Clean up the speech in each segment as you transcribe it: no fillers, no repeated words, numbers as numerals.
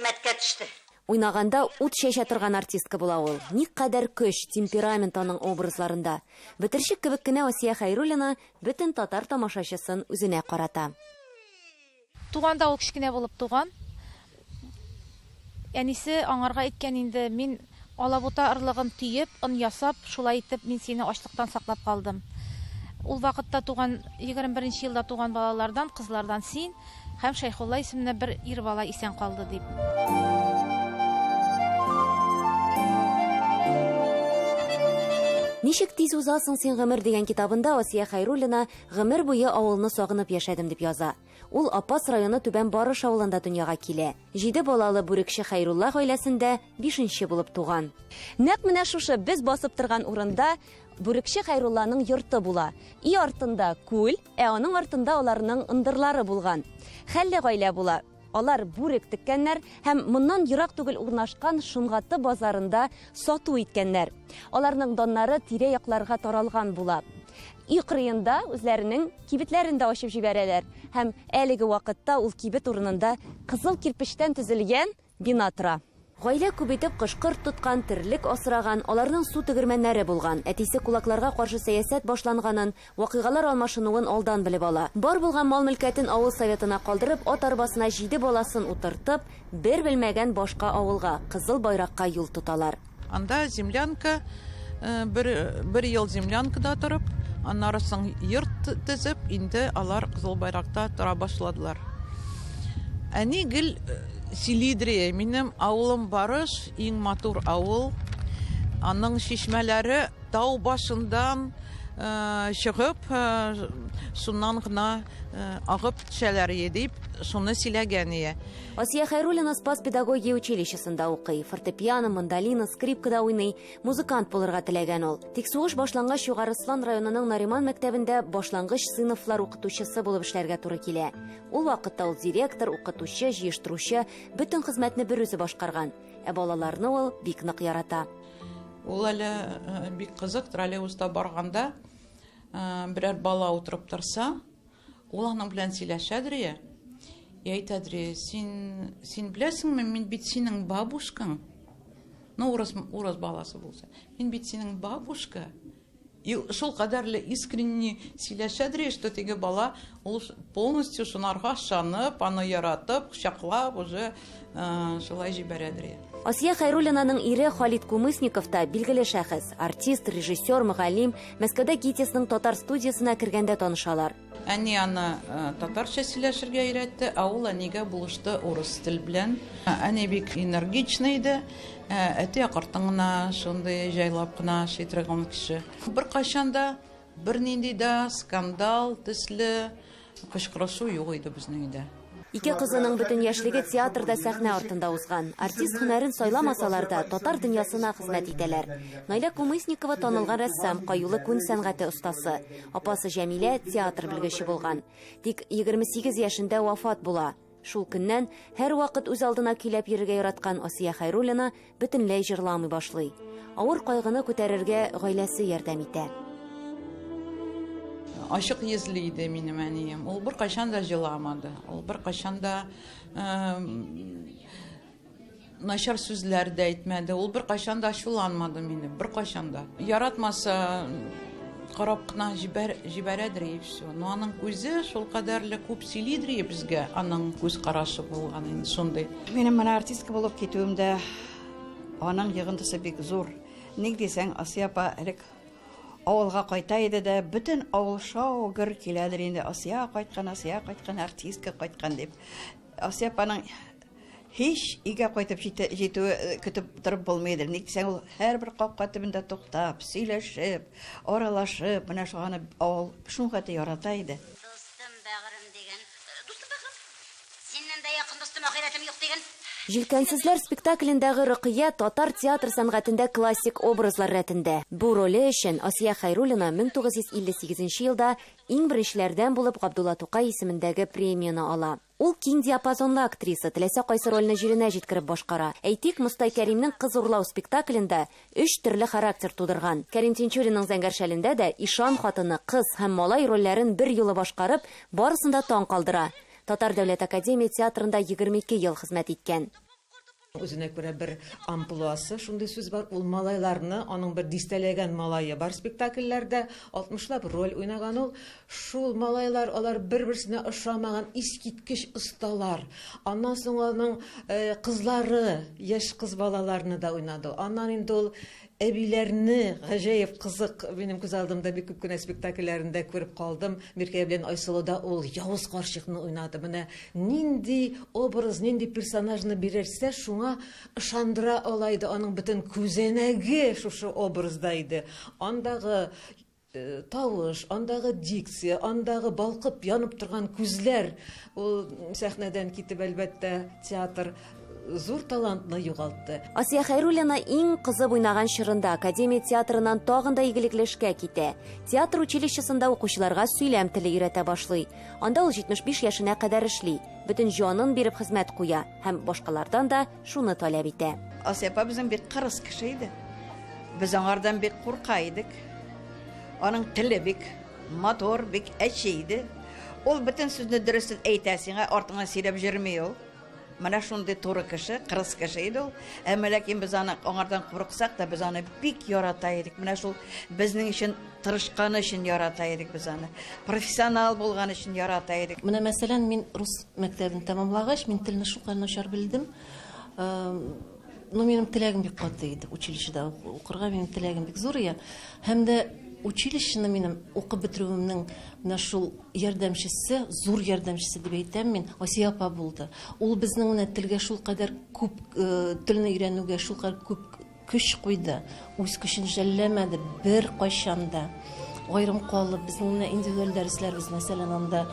Кыйммәткә төште. Уйнаганда ут чәчә торган артистка була ул. Никадәр көч, темперамент аның образларында. Бетерчек кебек кенә Асия Хәйруллина бөтен татар тамашачысын үзенә карата. Туганда ул кечкенә булып туган. Әнисе аңарга әйткән инде, мин алабута орлыгын төеп, он ясап, шулай итеп мин сине ачлыктан саклап калдым. Ул вакытта туган, 21 нче елда туган балалардан, кызлардан син һәм Шәйхулла исемле бер ир бала исән калды, дип. Ничек тиз узасың син гомер дигән китабында Асия Хәйруллина гомер буе авылны сагынып яшәдем дип яза. Ул Апас районы Түбән Барыш авылында дөньяга килә. Җиде балалы бүрекче Хәйрулла гаиләсендә бишенче булып туган. Нәкъ менә шушы без басып торган урында бүрекче Хәйрулланың йорты була. Өй артында күл, ә аның артында аларның ындырлары булган. Хәлле гаилә була. Алар бүрек теккәннәр һәм моннан ерак түгел урнашкан Шонгаты базарында сату иткәннәр. Аларның даннары тирә-якларга таралган була. Өй кырыенда үзләренең кибетләрен дә ачып җибәрәләр һәм әлеге вакытта ул кибет урынында кызыл кирпечтән төзелгән бина тора. Гаилә күп итеп кош-корт тоткан, терлек асраган, аларның су тегермәннәре булган. Әтисе кулакларга каршы сәясәт башланганын, вакыйгалар алмашынуын алдан белеп ала. Бар булган мал-мөлкәтен авыл советына калдырып, ат арбасына җиде баласын утыртып, бер белмәгән башка авылга, Кызыл Байракка юл тоталар. Анда землянка, бер, бер ел землянкада торып, аннары соң йорт төзеп, инде алар Кызыл Байракта тора башладылар. Әни гел сөйлидер, минем авылым Барыш, иң матур авыл. Аның чишмәләре тау башыннан чыгып, шуннан гына агып төшәләр дип, шуны сөйләгән ие. Асия Хәйруллина Спас педагогия училищесында укый. Фортепиано, мандолина, скрипкада уйный. Музыкант булырга теләгән ул. Тик сугыш башлангач Югары Слан районының Нариман мәктәбендә башлангыч сыйныфлар укытучысы булып эшләргә туры килә. Ул вакытта ул директор, укытучы, җыештыручы, бөтен хезмәтне берүзе башкарган. Ә балаларны ул бик нык ярата. Ул әле э, бик кызык, троллейбуста барганда э, берәр бала утырып торса, Ул аның белән сөйләшәдер я. И әйтәдер, син, син беләсеңме, мин бит синең бабушкаң. Ну, урыс, урыс баласы булса. Мин бит синең бабушка. И шул кадәрле искренне сөйләшәдер, что теге бала ул полностью шунарга ышанып, аны яратып, кочаклап уже э, шулай җибәрәдер. Асия Хәйруллинаның ире Халит Кумысников та билгеле шәхес, артист, режиссер, мөгаллим. Мәскәүдә ГИТИСның татар студиясенә кергәндә танышалар. Әни аны э, татарча сөйләшергә өйрәтте, ә ул әнигә булышты урыс тел белән. Әни бик энергичный иде, ә әти акыртын гына, шундый җайлап кына эшли торган кеше. Беркайчан да бернинди дә скандал төсле Кычкырышу юк иде безнең өйдә. Ике кызының бөтен яшьлеге театрда сәхнә артында узган. Артист һөнәрен сайламасалар да, татар дөньясына хезмәт итәләр. Наилә Кумысникова танылган рәссам, каюлы күн сәнгате остасы. Апасы Җәмилә театр белгече булган. Тик 28 яшендә вафат була. Шул көннән һәрвакыт үз алдына көйләп йөрергә яраткан Асия Хәйруллина бөтенләй җырламый башлый. Авыр кайгыны күтәрергә гаиләсе ярдәм итә. Ачык йөзле иде минем әнием. Ул беркайчан да җыламады. Ул беркайчан да начар сүзләр дә әйтмәде. Ул беркайчан да ачуланмады мине, беркайчан да. Яратмаса, карап кына җибәр, җибәрәдер и все. Но аның күзе шул кадәрле күп сөйлидер и безгә, аның күз карашы булган инде шундый. Минем менә артистка булып китүемдә аның йогынтысы бик зур. Ник дисәң, Асия апа элек авылга кайта иде дә, бөтен авыл шау-гөр киләдер инде, Асия кайткан, Асия кайткан, артистка кайткан дип. Асия апаның Һич өйгә кайтып җитүе көтеп торып булмыйдыр. Ник дисәң, ул һәрбер капка төбендә туктап, сөйләшеп, аралашып, менә шул аны авыл шулхәтле ярата иде. Дустым, бәгырем, диген. Дустым, бәгырем. Синнән дә якын дустым, ахирәтем юк, диген. Җилкәнсезләр спектаклендәге Рөкыя татар театр сәнгатендә классик образлар рәтендә. Бу роле өчен Асия Хәйруллина 1958 елда иң беренчеләрдән булып Габдулла Тукай исемендәге премияне ала. Ул киң диапазонлы актриса, теләсә кайсы рольне җиренә җиткереп башкара. Әйтик, Мостай Кәримнең Кыз урлау спектаклендә өч төрле характер тудырган. Кәрим Тинчуринның Зәңгәр шәлендә дә ишан хатыны, кыз һәм малай рольләрен берьюлы башкарып, барысын да таң калдыра. Татар дәүләт академия театрында 22 ел хезмәт иткән. Үзенә күрә бер амплуасы, шундый сүз бар. Ул малайларны, аның бер дистәләгән малае бар спектакльләрдә, алтмышлап роль уйнаган ул. Шул малайлар, алар бер-берсенә ошамаган искиткеч осталар. Аннан соң аның э, кызлары, яшь кыз балаларны да уйнады. Аннан инде ул Әбиләрне гаҗәеп кызык, минем күз алдымда бик күп кенә спектакльләрендә күреп калдым. Миркәй белән Айсылуда ул явыз карчыкны уйнады. Менә нинди образ, нинди персонажны бирерсә, шуңа ышандыра ала иде. Аның бөтен күзәнәге шушы образда иде. Андагы э, тавыш, андагы дикция, андагы балкып янып торган күзләр, ул сәхнәдән китеп, әлбәттә, театр зур талантны югалтты. Асия Хәйруллина иң кызып уйнаган чорында академия театрыннан тагын да игелекле эшкә китә. Театр училищесында укучыларга сөйләм теле өйрәтә башлый. Анда ул 75 яшенә кадәр эшли, бөтен җанын биреп хезмәт куя һәм башкалардан да шуны таләп итә. Асия апа безнең бик кырыс кеше иде. Без аңардан бик курка идек. Аның теле бик матур, бик әче иде. Ул бөтен сүзне дөресен әйтә сиңа, артыңнан сөйләп йөрми ул. Менә шундый туры кеше, кырыс кеше иде ул. Әмма ләкин без аны аңардан курыксак та, без аны бик ярата идек. Менә шул безнең өчен тырышканы өчен ярата идек без аны. Профессионал булган өчен ярата идек. Менә мәсәлән, мин рус мәктәбен тәмамлагач, мин телне шулкадәр начар белдем. Ну, минем теләгем бик каты иде училищеда укырга, минем теләгем бик зур иде. Һәм дә училищены минем укып бетерүемнең менә шул ярдәмчесе, зур ярдәмчесе дип әйтәм мин, Асия апа булды. Ул безнең менә телгә шулкадәр күп, э, телне өйрәнүгә шулкадәр күп көч куйды, үз көчен жәлләмәде беркайчан да. Аерым калып, безнең менә индивидуаль дәресләребез, мәсәлән, анда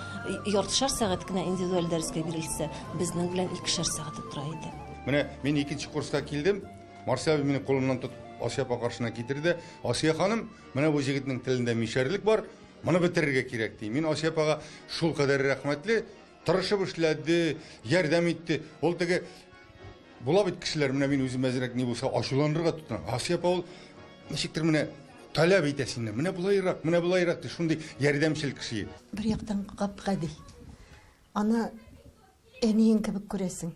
яртышар сәгать кенә индивидуаль дәрескә бирелсә, безнең белән икешәр сәгать утыра иде. Менә мин икенче курска килдем, Марсель абый мине кулымнан тотып Асия апа каршына китерде. Асия ханым, менә бу җегетнең телендә мишәрлек бар, моны бетерергә кирәк, ди. Мин Асия апага шулкадәр рәхмәтле, тырышып эшләде, ярдәм итте. Ул теге була бит кешеләр, менә мин үзем әзрәк ни булса ачуланырга тотынам. Асия апа ул ничектер менә таләп итә синнән. Менә болайрак, менә болайрак ди, шундый ярдәмчел кеше. Бер яктан гап-гади. Аны әниең кебек күрәсең.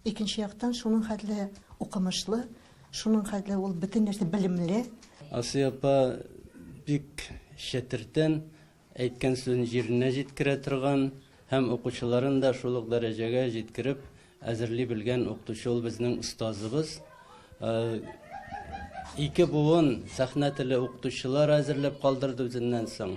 Икенче яктан, шуның хәтле укымышлы, шуның хәтле ул бөтен нәрсә белемле. Асия апа бик чәтертән, әйткән сүзен җиренә җиткерә торган һәм укучыларын да шул ук дәрәҗәгә җиткереп әзерли белгән укытучы ул безнең остазыбыз. Ике буын сәхнә теле укытучылар әзерләп калдырды үзеннән соң.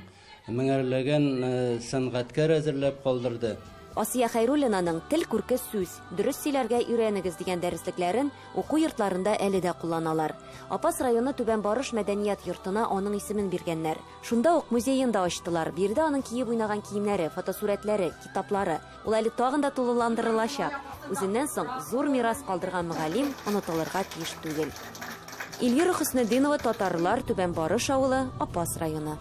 Меңәрләгән сәнгатькәр әзерләп калдырды. Асия Хәйруллинаның Тел күрке сүз, дөрес сөйләргә өйрәнегез дигән дәреслекләрен уку йортларында әле дә кулланалар. Апас районы Түбән Барыш мәдәният йортына аның исемен биргәннәр. Шунда ук музеен да ачтылар. Биредә аның киеп уйнаган киемнәре, фотосурәтләре, китаплары. Ул әле тагын да тулыландырылачак. Үзеннән соң зур мирас калдырган мөгаллим онытылырга тиеш түгел. Эльвира Хөснетдинова, Татарлар, Түбән Барыш авылы, Апас районы.